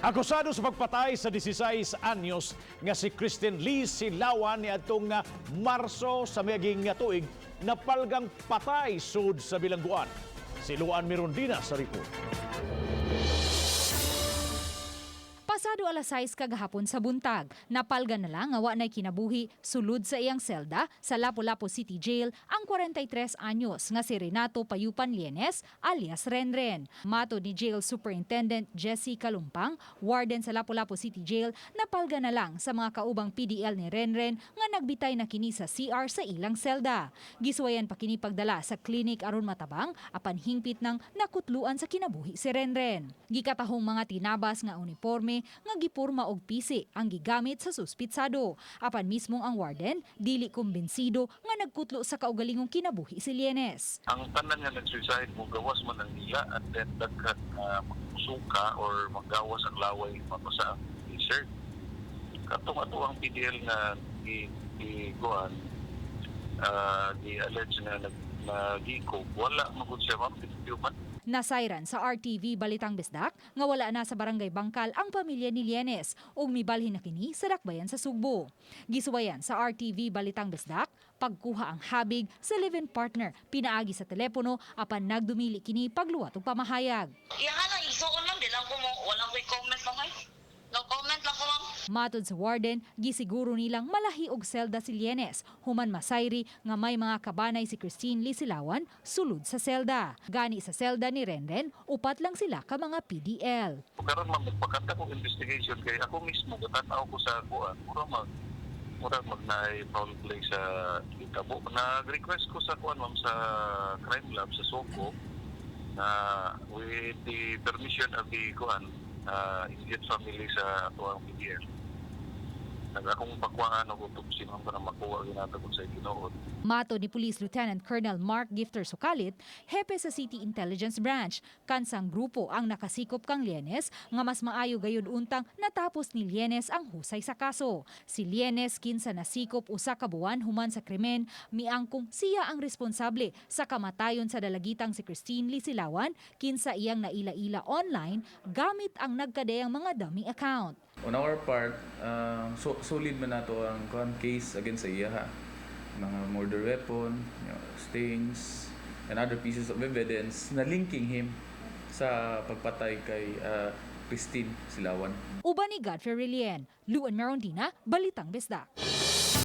Akusado sa pagpatay sa 16 anyos nga si Christine Lee Silawan niadtong nga Marso sa miaging nga tuig, napalgang patay sud sa bilangguan. Si Luan Mirondina sa report. Pasado alas 6 kagahapon sa buntag, napalga na lang nga wa na'y kinabuhi sulod sa iyang selda sa Lapu-Lapu City Jail ang 43 anyos nga si Renato Payupan Lienes alias Renren. Matod ni Jail Superintendent Jesse Kalumpang, warden sa Lapu-Lapu City Jail, napalga na lang sa mga kaubang PDL ni Renren nga nagbitay na kini sa CR sa ilang selda. Gisuwayan pa kini pagdala sa clinic aron matabang apan hingpit nang nakutluan sa kinabuhi si Renren. Gikatahong mga tinabas nga uniforme nga gipurma og pisi ang gigamit sa suspitsado. Apan mismong ang warden dili kumbinsido nga nagkutlo sa kaugalingong kinabuhi si Lienes. Ang tanan nga nag-suicide mo gawas man ang nila and then daghan nga magsuka or magawas ang laway, mabasa ang t-shirt. Katong ato ang PDL nga gi gi kuan, gi allege nga nag nagiko, wala magud siya, ma'am, man. Nasayran sa RTV Balitang Bisdak nga wala na sa Barangay Bangkal ang pamilya ni Lienes ug mibalhin na kini sa dakbayan sa Sugbo. Gisuwayan sa RTV Balitang Bisdak pagkuha ang habig sa live-in partner pinaagi sa telepono apan nagdumili kini pagluwat og pamahayag. Iya lang, isuon lang, di lang ko mo, walang ko'y comment lang ay. No comment lang ko, ma'am. Matod sa warden, gisiguro nilang malahi og selda si Lienes human masayri nga may mga kabanay si Christine Lee Silawan sulod sa selda. Gani sa selda ni Renren, upat lang sila ka mga PDL. Karon, ma'am, nagpakanta kog investigation kay ako mismo gatan-aw ko sa kuan, mura mag naay foul play sa itabo. Nag-request ko sa kuan, ma'am, sa crime lab sa Soko na with the permission of the kuan, immediate family sa ato ang PDL. Nag akong pakuhaan og autopsy, ma'am, para makuha ginatag sa tinuod. Matod ni Police Lieutenant Colonel Mark Gifter Sukalit, hepe sa City Intelligence Branch, kansang grupo ang nakasikop kang Lienes nga mas maayo gayud untang natapos ni Lienes ang husay sa kaso. Si Lienes, kinsa nasikop usa ka buwan human sa krimen, miangkong siya ang responsable sa kamatayon sa dalagitang si Christine Lee Silawan, kinsa iyang naila-ila online gamit ang nagkadeyang mga dummy account. On our part, so, solid man nato ang kuan case against sa iya ha. Mga murder weapon, stains, and other pieces of evidence na linking him sa pagpatay kay Christine Silawan. Uban ni Godfrey Relien, Luan Merondina, Balitang Bisdak.